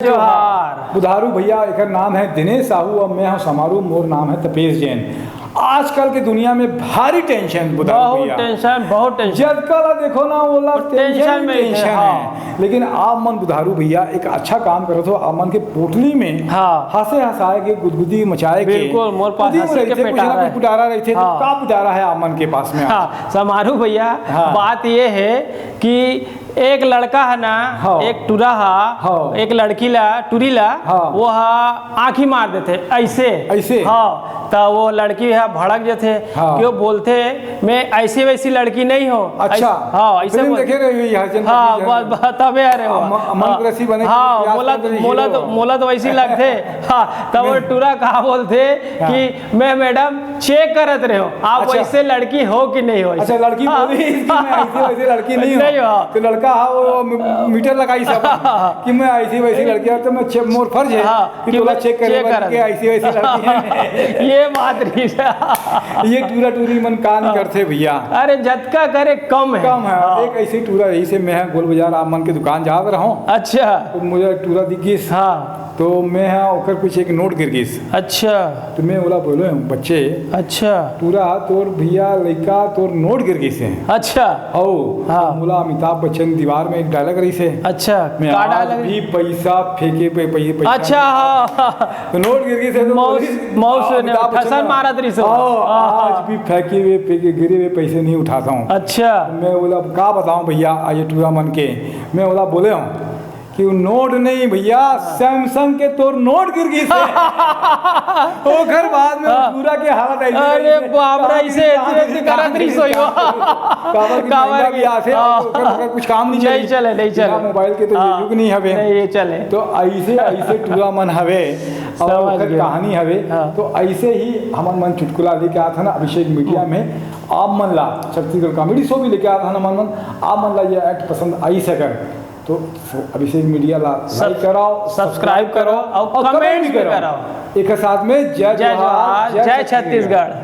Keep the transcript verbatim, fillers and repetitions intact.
जोहार। बुधारू भैया, एकर नाम है दिनेश साहू, अब मैं हूँ समारू, मोर नाम है तपेश जैन। आजकल के दुनिया में भारी टेंशन बुधारू बहुत भैया। टेंशन, बहुत टेंशन। जतका ला देखो ना, वो ला टेंशन टेंशन ही में ही टेंशन है, है। हाँ। लेकिन आप मन बुधारू भैया एक अच्छा काम करत हो, आप मन के पोटली में हाँ। हंसे हंसाए के, गुदगुदी मचाए के, बिल्कुल, मोर पास उदी में हंसी के रहिथे, कुछ ना पिटारा कुछ है। पिटारा रहिथे, तो हाँ। का पिटारा है आप मन के पास में आज? हाँ, समारू भैया, हाँ। बात ये है कि एक लड़का है ना, हाँ। एक टूरा हा, हाँ। एक लड़की ला, टूरी ला, हाँ। वो हा आँखी मार देथे, ऐसे। ऐसे? हाँ, त वो लड़की हा भड़क जथे, हाँ। कि वो बोलथे, "मैं ऐसी वैसी लड़की नहीं हूँ।" अच्छा। ऐस-, हाँ, ऐसे फिल्म बोल-, देखे रहे हुई यहाँ, जन हाँ, कभी बस, बस, तबे अरे हो। अम-, अमन हाँ। कुरैशी बने हाँ, थे, मोला, प्यास मोला तो, हीरो। मोला तो वैसी लगथे। हाँ, तब वो नहीं। टूरा का बोलथे हाँ। कि मैं मैडम चेक करत रहे हो, आप अच्छा। वैसे लड़की हो कि नहीं हो? अच्छा, लड़की हाँ। बोली कि मैं ऐसी वैसी लड़की नहीं हूँ। नहीं हो। तो लड़का हा, वो म-, मीटर लगाई सब कि मैं ऐसी वैसी लड़की हूँ, तो मैं चे-, मोर फर्ज है हाँ, कि कि तोला मैं चेक करे चेक बर करत कि हूँ। ऐसी वैसी लड़की है। ये बात रहिस। ये टूरा टूरी मन कान हाँ। करथे भैया। अरे, जतका करे कम है। कम है। हाँ। एक ऐसी टूरा रहिसे, मैं गोल बाजार आप मन के दुकान जात रहूँ। अच्छा। तो मोला टूरा दिख गिस। हाँ। तो मैं हा ओकर पीछे एक नोट गिर गिस। अच्छा। तो मैं ओला बोले हूँ, "बच्चे, अच्छा। टूरा तोर भैया लइका तोर नोट गिर गिस है।" अच्छा। अउ हाँ। मोला अमिताभ बच्चन दीवार में एक डायलॉग रहिसे। अच्छा, मैं का आज डायलॉग? भी पैसा फेंके पे, पे, पैसा अच्छा, नहीं हाँ। तो नोट गिर गिस है तो माउस, बोलिस, माउस ने अमिताभ बच्चन ठसन ना, मारत रहिसे। हाँ, हाँ, आज हाँ। भी फेंके हुए, फेंके, गिरे हुए पैसे नहीं उठाता हूँ। अच्छा। मैं बोला, "का बताऊँ भैया, आज ये टूरा मन के।" मैं बोला, बोले हूँ, कि वो नोट नहीं भैया, Samsung के तोर नोट गिर गिस है। ओकर बाद में हाँ। टूरा के हालत ऐसी अरे रहिस है, बाप रे, कहाँ ऐसे, गिरी, ऐसे, कहाँ ऐसे गिरी, करत कहाँ रहिस गिरी, होई। कहाँ गिरी। काबर कि काबर महंगा कि भी आथे, हाँ। ओकर, ओकर कुछ काम नहीं नहीं चली। चले, नहीं चले। बिना मोबाइल के तो हाँ। ये युग नहीं हवे। नहीं, ये चले। तो ऐसे, ऐसे टूरा मन हवे, अउ समझ ओकर गया। कहानी हवे। हाँ। तो ऐसे ही हमन मन चुटकुला लेके आत हन अभिषेक मीडिया हम्म। में, आप मन ला छत्तीसगढ़ कॉमेडी शो भी लेके आत हन हमन मन, आप मन ला ये act पसंद आइस अगर तो अभिषेक मीडिया ला सब-, like कराओ, subscribe subscribe कराओ कराओ और और comment comment भी भी कराओ। कराओ। एक साथ में जय जय जोहार, जोहार, जय जय छत्तीसगढ़। छत्तीसगढ़।